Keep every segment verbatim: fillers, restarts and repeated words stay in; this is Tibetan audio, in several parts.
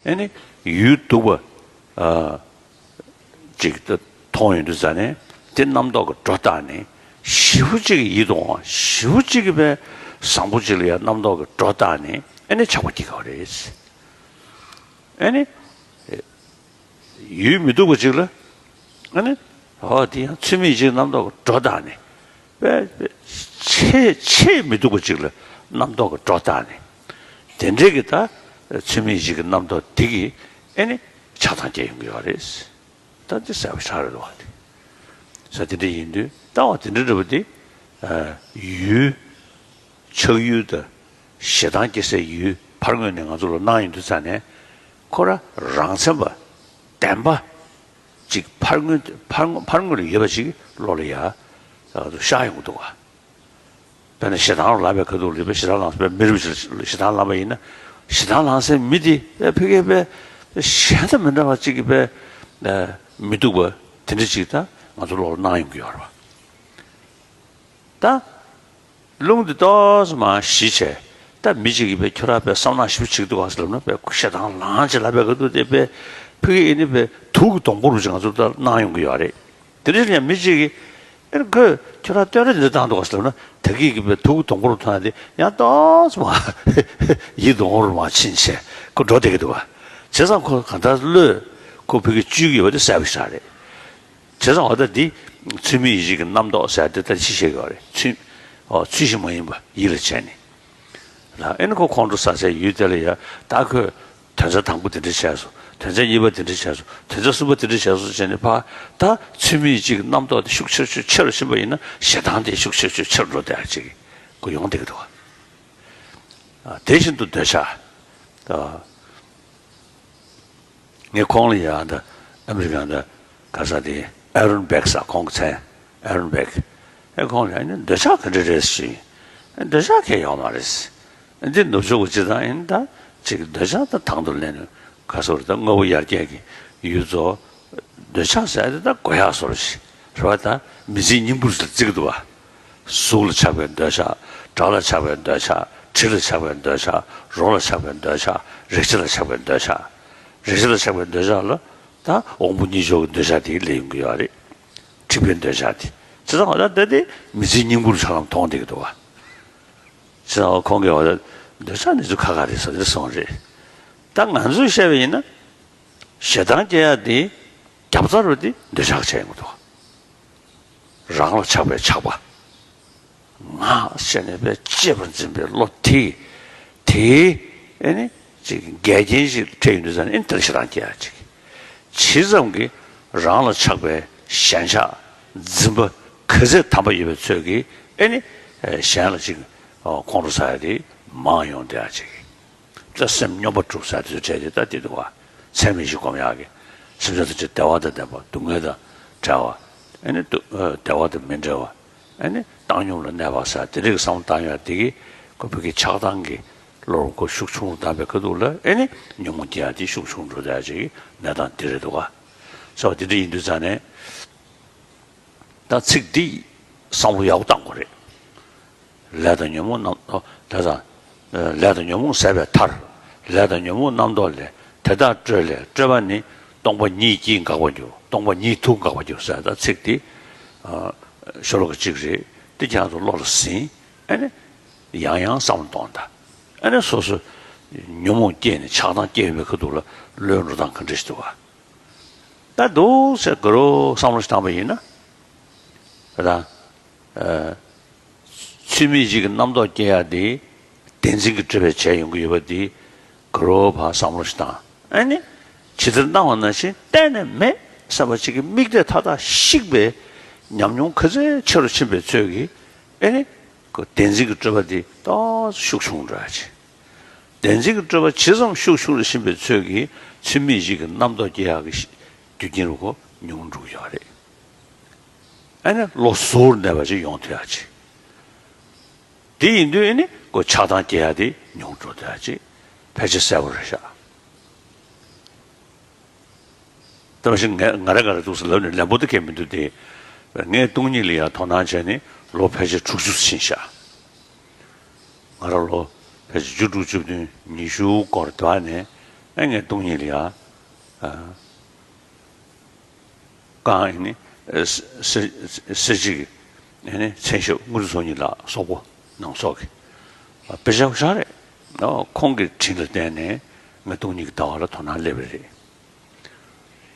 ཨེ་ནི་ཡུལ་སྡུག་པ་ཨ་ཅིག་ད་མཐོང་ཡོང་དུས་ཙ་ནས་དེ་རྣམ་རྟོག་གི་སྒྲོ་བཏགས་ནས་ཞེ་པོ་ཅིག་གི་ཡིད་དུ་འོང་བ། ཞེ་པོ་ཅིག་གི་བས་བཟང་པོ་ཅིག་ལ་ཡང་རྣམ་རྟོག་གི་སྒྲོ་བཏགས་ནས་ཨེ་ནི་ཆགས་པ་སྐྱེ་གི་ཡོད་རེད། ཨེ་ནི་ཡུལ་མི་སྡུག་པ་ཅིག་ལ་ཨེ་ནི་ཨོ་དེ་ཡང་ཚུལ་མིན་ཅིག་རྣམ་རྟོག་གི་སྒྲོ་བཏགས་ནས། པས་ཆེས་ཆེས་མི་སྡུག་པ་ཅིག་ལ་རྣམ་རྟོག་གི་སྒྲོ་བཏགས་ནས། དེ་འདྲའི་གི་ད་ཚུལ་མིན་ཅིག་གི་རྣམ་རྟོག་དེ་གིས་ཨེ་ནི་ཆགས་སྡང་སྐྱེ་ཡོང་གི་ཡོད་རེད། ད་འདི་གསལ་པོ་ཆགས་རེད་བ། དེ་ས་དེ་འདྲ་ཡིན་དུས་ད་བ་དེ་འདྲ་འདྲ་བ་དེ་ཡུལ་ཆགས་ཡུལ་དང་ཞེ་སྡང་སྐྱེ་སའི་ཡུལ་ཕར་ངོས་ནས་ང་ཚོ་ལ་སྣང་ཡོང་དུས་ཙ་ནས་ཁོ་ར་རང་མཚན་པ་བདེན་པ། ཅིག་ཕར་ངོས་ཕར་ངོས་ཕར་ངོས་ལ་ཡོད་པ་ཅིག་བློ་ལ་ཡ་ཤར་ཡོང་གི་འདུག་བ། དཔེར་ན་ཞེ་སྡང་ལངས་པའི་ཁ་ཐུག་ལ་ཞེ་སྡང་ལངས་པའི་མི་རུ་ཞེ་སྡང་ལངས་པ་ཡིན་ན། ཞེ་སྡང་ལངས་སའི་མི་དེ་ཕ་གིའི་པའི་གཞན་དང་མི་འདྲ་བ་ཅིག་གི་པའི་མི་སྡུག་པ་དེ་འདྲ་ཅིག་ད་ང་ཚོ་བློ་ལ་སྣང་ཡོང་གི་ཡོད་རེད་བ། ད། རླུང་འདི་ཏོག་ཙམ་མར་ཞི་བྱས། ད་མི་གཅིག་གིས་པས་ཁྱོད་རང་པས་བསམ་ནག་ཞིབ་བྱེད་འདུག་ག་ཟེར་ལབ་ན། པས་ཞེ་སྡང་ལངས་བྱས་ལབ་པའི་སྐབས་དུས་དེ་པས་ཕ་གི་ཨེ་ནི་པས་དུག་གི་སྡོང་པོ་རུ་ཅིག་ང་ཚོར་ད་སྣང་ཡོང་གི་ཡོད་རེད། དེ་འདྲ་ཡང་མི་གཅིག་གིས་ཨེ་ཁོས་ཁྱོད་རང་སྟོད་ར་འདི་འདྲ་བཏང་འདུག་ག་ཟེར་ལབ་ན། ད་གི་གིས་པས་དུག་གི་སྡོང་པོ་རུ་མཐོང་ཡ་དེ་ཡང་ཏོག་ཙམ་མར་ཡིད་དུ་འོང་རུ་མར་ཕྱིན་བྱས་ཁོ་འགྲོ་བསྡད་ཀྱི་འདུག་ག་བྱས་ཙང་ཁོ་གང་ལྟར་བློས་ཁོ་ཕ་གི་བཅོས་ཀྱི་ཡོད་པ་དེ་གསལ་པོ་ཞིག་རེད། བྱས་ཙང་འོ་ད་འདི་ཚུལ་མིན་ཡིད་བྱེད་ཀྱི་རྣམ་རྟོག་ཟེར་ཡ་དེ་ད་ཅི་བཤད་ཀྱི་ཡོད་རེད། ཚུལ་ཨོ་ཚུལ་བཞིན་མ་ཡིན་པ་ཡིད་ལ་བྱས་ནས། ལ་ཨེ་ནི་ཁོ་ཁོང་ཁྲོ་ཟ་སའི་ཡུལ་དེ་ལ་ཡ་ད་ཁོས་དོན་རྩ་དང་པོ་དེ་འདྲ་བྱས་སོང་། དོན་རྩ་གཉིས་པ་དེ་འདྲ་བྱས་སོང་། དོན་རྩ་གསུམ་པ་དེ་འདྲ་བྱས་སོང་བྱས་ནས་ཕར་ད་ཚུལ་མིན་ཡིད་བྱེད་ཀྱི་རྣམ་རྟོག་དེ་ཤུགས་ཆེ་ཆེ་ཆེ་རུ་ཕྱིན་པ་ཡིན་ན་ཞེ་སྡང་དེ་ཤུགས་ཆེ་ཆེ་ཆེ་རུ་འགྲོ་བསྡད་ཡ་ཅིག་ཁོ་ཡོང་བསྡད་ཀྱི་འདུག་ག་ཨ་དེ་བཞིན་དུ་འདོད་ཆགས། ཨ་ངས་ཁོང་ལ་ཡང་ད་ཨ་མི་རི་ཀ་ད་ག་ས་དེ་ཨ་རོན་བེག་ཟེར། ཁོང་གི་མཚན་ཨ་རོན་བེག་ཨེ་ཁོང་ལ་ཡང་འདོད་ཆགས་ག་འདྲ་རེད་ཟེར་ཞུས། ཨ་འདོད་ཆགས་གང་ཡང་ཡོད་མ་རེད། འདི་ནུབ་ཕྱོགས་ཀྱི་སྤྱིར་བཏང་ཡིན་ད་ཅིག་འདོད་ཆགས་ད་དང་དུ་ལེན་ག་སོ་རེད། ད་དངོས་པོ་ཡར་རྒྱས་ཀྱི་ཡུལ་ཚོ་འདོད་ཆགས་ཟེར་ཡ་དེ་ད་དགོས་ཡག་བཟོ་འདྲ་ཞིག་རེད་བ། ད་མི་ཚེའི་སྙིང་པོ་ཞིག་ལ་བརྩི་གི་འདུག་བ། གཟུགས་ལ་ཆགས་པའི་འདོད་ཆགས། སྒྲ་ལ་ཆགས་པའི་འདོད་ཆགས། དྲི་ལ་ཆགས་པའི་འདོད་ཆགས། རོ་ལ་ཆགས་པའི་འདོད་ཆགས། རེག་བྱ་ལ་ཆགས་པའི་འདོད་ཆགས། རེག་བྱ་ལ་ཆགས་པའི་འདོད་ཆགས་ལ་ད་དབང་པོ་གཉིས་ཆོས་ཀྱི་འདོད་ཆགས་དེ་སླེབས་ཡོང་གི་ཡོད་རེད། འཁྲིག་པའི་འདོད་ཆགས་དེ། བྱས་ཙང་ད་ལྟ་དེ་མི་ཚེའི་སྙིང་པོ་ལ་ཆ་ལམ་མཐོང་བསྡད་ཀྱི་འདུག་བ། བྱས་ཙང་ཁོང་གིས་འོ་ད་འདོད་ཆགས་འདི་ཚོ་ཁག་ཁག་རེད་ཟེར་ནས་གསུངས་རེད། ད་ང་ཚོས་བཤད་པ་ཡིན་ན། ཞེ་སྡང་སྐྱེ་ཡ་དེ་རྒྱབ་རྩ་རུ་དེ་འདོད་ཆགས་བྱས་ཡོང་གི་འདུག་རང་ལ་ཆགས་པའི་ཆགས་པ། ང་ཞེས་ནས་པའི་གཅེས་པར་འཛིན་པའི་བློ་དེ། དེའི་ཨེ་ནི་ཅིག་འགལ་རྐྱེན་ཞིག་འཕྲད་ཡོང་དུས་ཙང་ཨེ་ནི་དེར་ཞེ་སྡང་སྐྱེ་ཡ་ཅིག་ཇི་ཙམ་གྱིས་རང་ལ་ཆགས་པའི་ཞེན་ཆགས་འཛིན་པ་ག་ཚད་དམ་པ་ཡོད་པའི་ཚོད་ཀྱིས་ཨེ་ནི་གཞན་ལ་ཅིག་ཁོང་ཁྲོ་ཟ་ཡ་དེ་མང་ཡོང་བསྡད་ཡ་ཅིག་ད་སེམས་སྙོམས་པར་སྒྲུབ་ཟེར་དེ་ཚོ་བྲལ་ཏེ་ད་དེ་འདུག་བ། ཚད་མེད་བཞི་སྒོམ་ཡག་གི། སེམས་ཅན་ཐམས་ཅད་བདེ་བ་དང་ལྡན་པ། སྡུག་བསྔལ་དང་བྲལ་བ། ཨེ་ནི་སྡུག་ཨ་བདེ་བ་དང་མི་འབྲལ་བ། ཨེ་ནི་བཏང་སྙོམས་ལ་གནས་པ་ཟེར་དེ་རིགས་བསམ་བློ་བཏང་ཡག་དེ་གིས་ཁོ་བོད་ཀྱི་ཆགས་སྡང་གི་བློ་ཁོ་ཤུགས་ཆུང་རུ་བཏང་པའི་ཁ་ཐུག་ལ་ཨེ་ནི་ཉོན་མོངས་སྐྱེ་ཡག་དེ་ཤུགས་ཆུང་རུ་འགྲོ་ཡག་ཅིག་གི་གནས་སྟངས་དེ་རེད་འདུག་ག་ཟེར་བ་དེ་འདྲ་ཡིན་དུས་ཙང་ནས། ད་ཚིག་འདི་བསམ་བློ་ཡག་པོ་བཏང་དགོས་རེད། ལས་དང་ཉོན་མོངས་རྣམ་རྟོག་ལས་དང་། ལས་དང་ཉོན་མོངས་ཟད་པའི་མཐར། ལས་དང་ཉོན་མོངས་རྣམ་རྟོག་ལས། དེ་དག་སྤྲོས་ལས་སྤྲོས་པ་ནི། སྟོང་པ་ཉིད་ཀྱིས་འགག་པར་འགྱུར། སྟོང་པ་ཉིད་དུ་འགག་པར་འགྱུར་ཟེར་ད་ཚིག་འདི་ཤོ་ལོ་ཀ་གཅིག་རེད། འདི་ཁྱེད་རང་ཚོ་བློ་ལ་ཟིན། ཨ་ནི་ཡང་ཡང་བསམ་བློ་གཏོང་དང་། ཨ་ནི་སོ་སོ་ཉོན་མོངས་སྐྱེས་ནས་ཆགས་སྡང་སྐྱེས་ཡོད་པའི་ཁ་ཐུག་ལ་བློའི་འགྲོ་སྟངས་ག་འདྲ་ཞིག་འདུག་ག་ད་འདུག་ཟེར་དགའ་རོགས་བསམ་བློ་ཞིག་བཏང་པ་ཡིན་ན། ད་ལྟ་ཚུལ་མིན་ཞིག་གི་རྣམ་རྟོག་སྐྱེ་ཡ་དེ་བདེན་འཛིན་གྱི་སྤྲོས་པས་བྱས་ཡོང་གི་ཡོད་པ་དེ་དགའ་རོགས་ཕར་བསམ་བློ་ཞིག་བཏང་། ཨ་ནི་ཇི་ལྟར་སྣང་བ་ནང་བཞིན་གཏན་ནས་མེད་བསམ་པ་ཅིག་གི་དམིགས་གཏད་མཐའ་དག་བཤིག་པའི་ཉམས་མྱོང་ག་ཚོད་ཆེ་རུ་ཕྱིན་པའི་ཚོད་ཀྱིས་ཨ་ནི་བདེན་འཛིན་གྱི་སྤྲོས་པ་དེ་ཏོག་ཙམ་ཤུགས་ཆུང་འགྲོ་ཡ་ཅིག་བདེན་འཛིན་གྱི་སྤྲོས་པ་ཇི་ཙམ་ཤུགས་ཆུང་རུ་ཕྱིན་པའི་ཚོད་ཀྱིས་ཚུལ་མིན་ཞིག་གི་རྣམ་རྟོག་སྐྱེ་ཡག་གི་རྒྱུ་རྐྱེན་རུ་ཁོ་ཉུང་འགྲོ་གི་ཡོད་རེད། ཨ་ནི་བློ་གཟུར་གནས་པ་ཅིག་ཡོང་ཐུབ་ཡག་ཅིག་དེ་ཡིན་དུས་ཨ་ནི་ཁོ་ཆགས་སྡང་སྐྱེ་ཡག་དེ་ཉུང་འགྲོ་ཐུབ་ཡག་ཅིག་ཕལ་ཆེར་གསལ་པོ་རེད་ཤག་ད་མ་གཞི་ང་ང་རེ་ང་རེ་འདུག་སེ་ལབ་ནས་ལན་པོ་དེ་གས་མི་འདུག་སྟེ། ངས་སྟོང་ཉིད་ལ་ཡང་དོ་སྣང་བྱས་ནས་ལོ་ཕལ་ཆེར་དྲུག་ཅུ་ཕྱིན་ཤག་ང་རང་ལོ་ཕལ་ཆེར་བཅུ་དྲུག་བཅུ་བདུན་ཉི་ཤུ་སྐོར་དུ་བ་ནས་ ཨེ་ངས་སྟོང་ཉིད་ལ་ཡ། ཨ། རྐང་ཨེ་ནི། ཨ། ས་ས་ས་གཅིག་ཨེ་ནི་མཚན་ཞབས་དངུལ་ཚོ་གཉིས་ལ་སོག་པོ་ནང་སོག་གི། ཨ། དཔེ་ཆ་ཤ་རེད། ཨ། ཁོང་གི་དྲིན་ལ་བརྟེན་ནས་ང་སྟོང་ཉིད་ཀྱི་ལྟ་བ་ལ་དོ་སྣང་སླེབས་པ་རེད།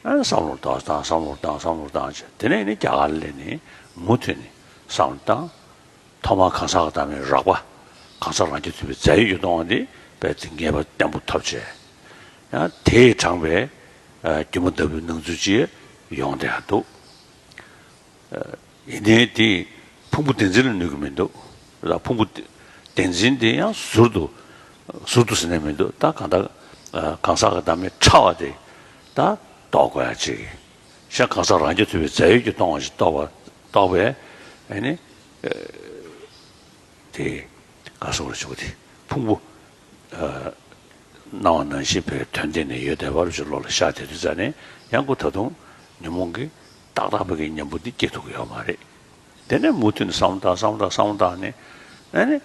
ཨ། བསམ་བློ་བཏང་བཏང་བསམ་བློ་བཏང་བསམ་བློ་བཏང་བྱས། དེ་ནས་ནི་རྒྱ་གར་སླེབས་ནས་མུ་མཐུད་ནས་བསམ་བློ་བཏང་། ཐོག་མར་གང་ཟག་གི་བདག་མེད་རགས་པ། གང་ཟག་རང་རྐྱ་ཐུབ་པའི་རྫས་ཡོད་ཀྱི་སྟོང་པ་འདི་རྦད་དེ་ངེས་པ་བརྟན་པོ་ཐོབ་བྱས། ཡང་དེས་དྲངས་པའི། ཨ། སྒྱུ་མ་ལྟ་བུའི་སྣང་ཚུལ་ཅིག་ཡོང་བསྡད་ཡག་འདུག། ཨ། ཡིན་ནའི་དེ་ཕུང་པོ་བདེན་འཛིན་ལ་ནུས་ཀྱི་མི་འདུག། ད་ཕུང་པོ་བདེན་འཛིན་དེ་ཡང་ཟུར་དུ། ཟུར་དུ་ཟེར་ནས་མི་འདུག། ད་གང་ལྟར། ཨ། གང་ཟག་གི་བདག་མེད་ཕྲ་བ་དེ་ད་རྟོགས་དགོས་ཡ་ཅིག། གཞན་གང་ཟག་རང་རྐྱ་ཐུབ་པའི་རྫས་ཡོད་ཀྱི་སྟོང་པ་ཞིག་རྟོགས་པ། རྟོགས་པས་ཨེ་ནི། ཨ། དེ་ག་སོགས་ལ་བྱུང་བ་དེ་ཕུང་པོ། ཨ། སྣང་བ་ནང་བཞིན་པའི་དོན་གཏན་ནས་ཡོད་བསྡད་པ་རུ་ཅིག་བློ་ལ་ཤར་བསྡད་དུས་ཙ་ནས། ཡང་ཁོ་ད་དུང་ཉོན་མོངས་ཀྱི་ཏག་ཏག་པའི་གི་གཉེན་པོ་འདི་སྐྱེ་ཐུབ་ཀྱི་ཡོད་མ་རེད། དེ་ནས་མུ་མཐུད་ནས་བསམ་བློ་བཏང་བསམ་བློ་བཏང་བསམ་བློ་བཏང་ནས། ཨ་ནི།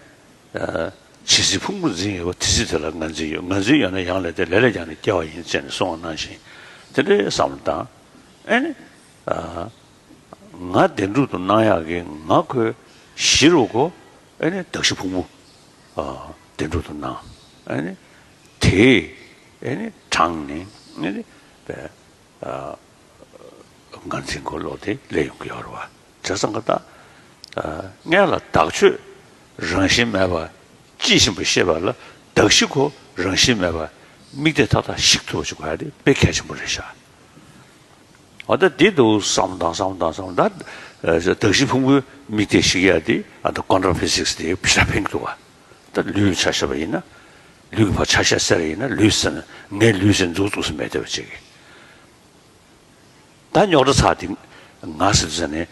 ཨ། ཇི་སྲིད་ཕུང་པོ་འཛིན་ཡོད་པ། དེ་སྲིད་དེ་ལ་ང་འཛིན་ཡོད། ང་འཛིན་ཡོད་ན་ཡང་ལས་དེ། ལས་ལས་ཀྱང་ནི་སྐྱེ་བ་ཡིན་ཟེར་ནས་གསུངས་པ་ནང་བཞིན། དེ་འདྲའི་བསམ་བློ་བཏང་། ཨ་ནི། ཨ། ང་བདེན་གྲུབ་ཏུ་སྣང་ཡག་གི་ང་ཁོའི་གཞི་རུ་ཁོ། ཨ་ནི་གདགས་གཞི་ཕུང་པོ། ཨ། བདེན་གྲུབ་ཏུ་སྣང་། ཨ་ནི་དེ། ཨ་ནི་དྲངས་ནས། ཨ་ནི་པའི། ཨ། ངར་འཛིན་གྱི་བློ་དེ་སླེབས་ཡོང་གི་ཡོད་རེད་བ། བྱས་ཙང་ཀ་ད། ཨ། སྔོན་ལ་གདགས་ཆོས་རང་བཞིན་མེད་པ་ཅི་བཞིན་པར་ཤེས་པ་ལ། གདགས་གཞི་ཁོ་རང་བཞིན་མེད་པ་དམིགས་གཏད་མཐའ་དག་ཞིག་ཐུབ་པ་ཞིག་དགོས་ཡ་དེ་དཔེ་གལ་ཆེན་པོ་རེད་ཤག། འོ་ད་འདི་འདུག་བསམ་དང་བསམ་དང་བསམ། ད་གདགས་གཞི་ཕུང་པོའི་དམིགས་གཏད་ཞིག་ཡ་དེ། ཨ། ད་quantum physics་དེ་ཕྱིར་ཕན་གྱི་འདུག་བ། ད་ལུས་ཆ་བཞག་པ་ཡིན་ན། ལུས་ཀྱི་བར་ཆ་བཞག་ཟེར་བ་ཡིན་ན། ལུས་ཟེར་ན་ངའི་ལུས་ཟེར་མཛུབ་བཙུགས་ས་མེད་བསྡད་པ་ཅིག། ད་རྙོག་དྲ་ཚ་དེ་ང་ཟེར་དུས་ཙ་ནས།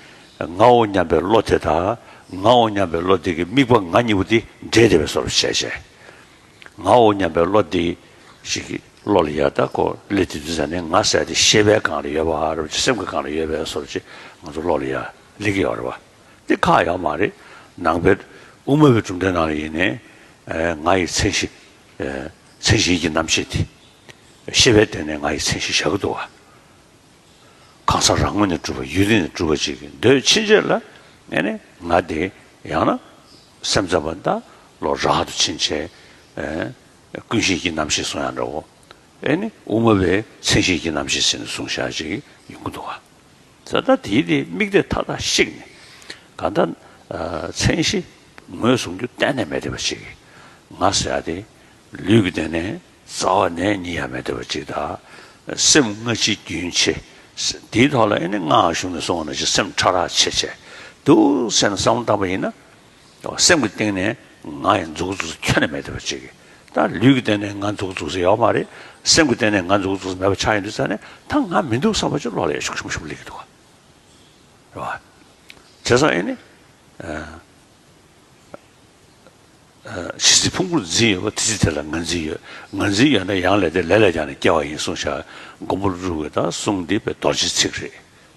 ངའོ་སྙམ་པའི་བློ་དེ་དང་། ངའོ་སྙམ་པའི་བློ་དེ་གི་དམིགས་པ་ང་གཉིས་པོ་དེ་འདྲེས་བསྡད་པའི་བཟོ་འདྲ་བྱས་བྱས། ངའོ་སྙམ་པའི་བློ་དེ་ཞིག་གི་བློ་ལ་ཡ། ད་ཁོ་སླེབས་དུས་ཙ་ནས་ང་ཟེར་ཡ་དེ་ཤེས་པའི་སྒང་ལ་ཡོད་པ་རེད་བ། སེམས་ཀྱི་སྒང་ལ་ཡོད་པའི་བཟོ་འདྲ་ཅིག་ང་ཚོ་བློ་ལ་ཡ་སླེབས་ཀྱི་ཡོད་རེད་བ། དེ་ཁག་ཡོད་མ་རེད། ནང་པའི་དབུ་མ་པའི་གྲུབ་མཐའི་ནང་ལ་ཡིན་ནའི། ཨ། ང་ཡི་མཚན་གཞི། ཨ། མཚན་གཞི་ཡིད་ཀྱི་རྣམ་ཤེས་དེ། ཤེས་པའི་སྟེང་ནས་ང་ཡི་མཚན་གཞི་བཞག་གི་འདུག་བ། གང་ཟག་རང་ངོས་ནས་གྲུབ་པ། ཡུལ་དེ་ནས་གྲུབ་པ་ཅིག་གི་འདོད་ཕྱིན་ཆད་ལ། ཨ་ནི་ང་དེ་ཡང་ན་སེམས་ཙམ་པ་ད་བློ་རགས་དུ་ཕྱིན་བྱས། ཨ། ཀུན་གཞི་ཡི་རྣམ་ཤེས་གསུང་ཡག་འདྲ་བོ། ཨ་ནི་དབུ་མ་པའི་མཚན་གཞི་ཡི་རྣམ་ཤེས་ཟེར་ནས་གསུང་བཞག་ཅིག་ཡོང་གི་འདུག་བ། ད་ལྟ་དེའི་དེ་དམིགས་གཏད་མཐའ་དག་བཤིག་ནས། གང་ལྟར། ཨ། མཚན་གཞི་ངོས་བཟུང་རྒྱུ་གཏན་ནས་མེད་བསྡད་པ་ཅིག། ང་ཟེར་ཡ་དེ་ལུས་ཀྱི་སྟེང་ནས་རྩ་བ་ནས་རྙེད་ཡ་མེད་བསྡད་པ་ཅིག་དང་། སེམས་སྔ་ཕྱི་རྒྱུན་ཆད། དེའི་ཐོག་ལ་ཨེ་ནི་སྔར་གཞུང་ནས་གསུངས་པ་ནང་བཞིན་སེམས་ཕྲ་རགས་ཆེ་ཆེ་འདུག་ཟེར་ནས་བསམ་བློ་བཏང་པ་ཡིན་ན། སེམས་ཀྱི་སྟེང་ནས་ང་ཡི་མཛུབ་གུ་འཛུགས་ས་ཁྱོན་ནས་མེད་བསྡད་པ་ཅིག། ད་ལུས་ཀྱི་སྟེང་ནས་ང་མཛུབ་གུ་འཛུགས་ས་ཡོད་མ་རེད། སེམས་ཀྱི་སྟེང་ནས་ང་མཛུབ་གུ་འཛུགས་ས་མེད་པ་ཆགས་ཡོང་དུས་ཙ་ནས། ད་ང་མི་འདུག་བསམ་པ་ཅིག་བློ་ལ་ཡ་ཤུགས་ཆེན་པོ་ཞིག་སླེབས་ཀྱི་འདུག་ག། རེད་བ། བྱས་ཙང་ཨེ་ནི། ཨ། ཨ། ཇི་སྲིད་ཕུང་པོར་འཛིན་ཡོད་པ། དེ་སྲིད་དེ་ལ་ང་འཛིན་ཡོད། ང་འཛིན་ཡོད་ན་ཡང་ལས་དེ། ལས་ལས་ཀྱང་ནི་སྐྱེ་བ་ཡིན་གསུངས་བཞག། མགོན་པོ་ཀླུ་སྒྲུབ་ཀྱི་ད་གསུང་འདི་དཔེ་རྡོ་རྗེའི་ཚིག་རེད།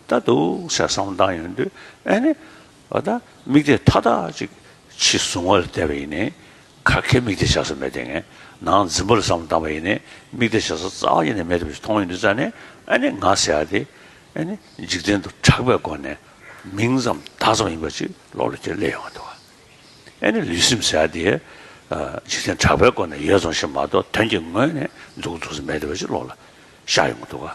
ད་འདུག་ཟེར་བསམ་བློ་བཏང་ཡོང་དུས་ཨེ་ནི། འོ་ད་དམིགས་གཏད་མཐའ་དག་ཅིག་ཕྱི་གཟུང་བ་ལ་བལྟས་པ་ཡིན་ནའི། ག་གེ་དམིགས་གཏད་བཞག་ས་མེད་དེ། ངས་ནང་འཛིན་པ་ལ་བསམ་བློ་བཏང་པ་ཡིན་ནའི། དམིགས་གཏད་བཞག་ས་རྩ་བ་ཉིད་ནས་མེད་པ་ཞིག་མཐོང་ཡོང་དུས་ཙ་ནས། ཨེ་ནི་ང་ཟེར་ཡ་དེ། ཨེ་ནི་འཇིག་རྟེན་དུ་གྲགས་པའི་སྒོ་ནས་མིང་ཙམ་བརྡ་ཙམ་ཡིན་པ་ཅིག་བློ་ལ་ཅིག་སླེབས་ཡོང་གི་འདུག་ག། ཨེ་ནི་ལུས་སེམས་ཟེར་ཡ་དེ། ཨ། འཇིག་རྟེན་གྲགས་པའི་སྒོ་ནས་ཡོད་ཙམ་ཞིག་མ་གཏོགས། དོན་གྱི་ངོས་ནས་མཛུབ་གུ་འཛུགས་ས་མེད་བསྡད་པ་ཅིག་བློ་ལ་ཤར་ཡོང་གི་འདུག་ག།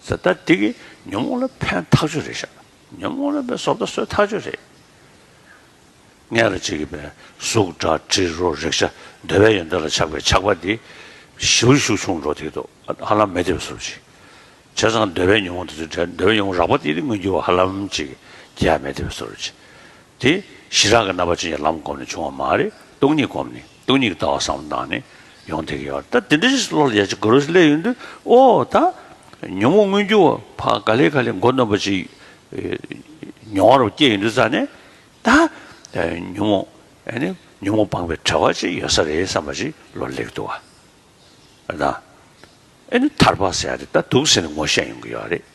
ཟེར། ད་འདི་གིས་ཉོན་མོངས་ལ་ཕན་ཐག་ཆོད་རེད་ཤག། ཉོན་མོངས་ལ་ཕན་བཟོ་ལྟ་བཟོས་ཐག་ཆོད་རེད། སྔོན་ལ་ཅིག་གིས་པའི་གཟུགས་སྒྲ་དྲི་རོ་རེག་བྱ། འདོད་པའི་ཡོན་ཏན་ལ་ཆགས་པའི་ཆགས་པ་འདི་ཞེ་པོ་ཤུགས་ཆུང་འགྲོ་གི་འདུག། ཧ་ལམ་མེད་བསྡད་པའི་བཟོ་འདྲ་ཅིག། བྱས་ཙང་འདོད་པའི་ཉོན་མོངས་དེ་ཚོ་འདྲ། འདོད་པའི་ཉོན་མོངས་རགས་པ་དེ་དེ་མངོན་གྱུར་བ་ཧ་ལམ་ཅིག་སྐྱེ་ཡ་མེད་བསྡད་པའི་བཟོ་འདྲ་ཅིག། དེ་ཞི་རགས་ཀྱི་རྣམ་པ་ཅན་གྱི་ལམ་བསྒོམས་ནས་བྱུང་བ་མ་རེད། སྟོང་ཉིད་བསྒོམས་ནས། སྟོང་ཉིད་ཀྱི་ལྟ་བ་བསམ་བློ་བཏང་ནས་ཡོང་བསྡད་ཀྱི་ཡོད་རེད། ད་དེ་འདྲ་ཞིག་བློ་ལ་ཡ་ཅིག་ག་རེ་ཞིག་སླེབས་ཡོང་དུས། ཨོ་ད་ཉོན་མོངས་མངོན་གྱུར་བ་ཕར་ག་ལེ་ག་ལེ་མགོ་གནོན་པ་ཅིག་མྱོང་བ་རུ་སྐྱེས་ཡོང་དུས་ཙ་ནས། ད་ཉོན་མོངས། ཨེ་ནི་ཉོན་མོངས་སྤངས་པའི་བྲལ་བ་ཅིག་ཡོད་ས་རེད་བསམ་པ་ཅིག་བློ་ལ་སླེབས་ཀྱི་འདུག་ག། ཨ། ད་ཨེ་ནི་ཐར་པ་ཟེར་ཡ་དེ་ད་འདུག་ཟེར་ནས་ངོ་ཤེས་ཡོང་གི་ཡོད་རེད།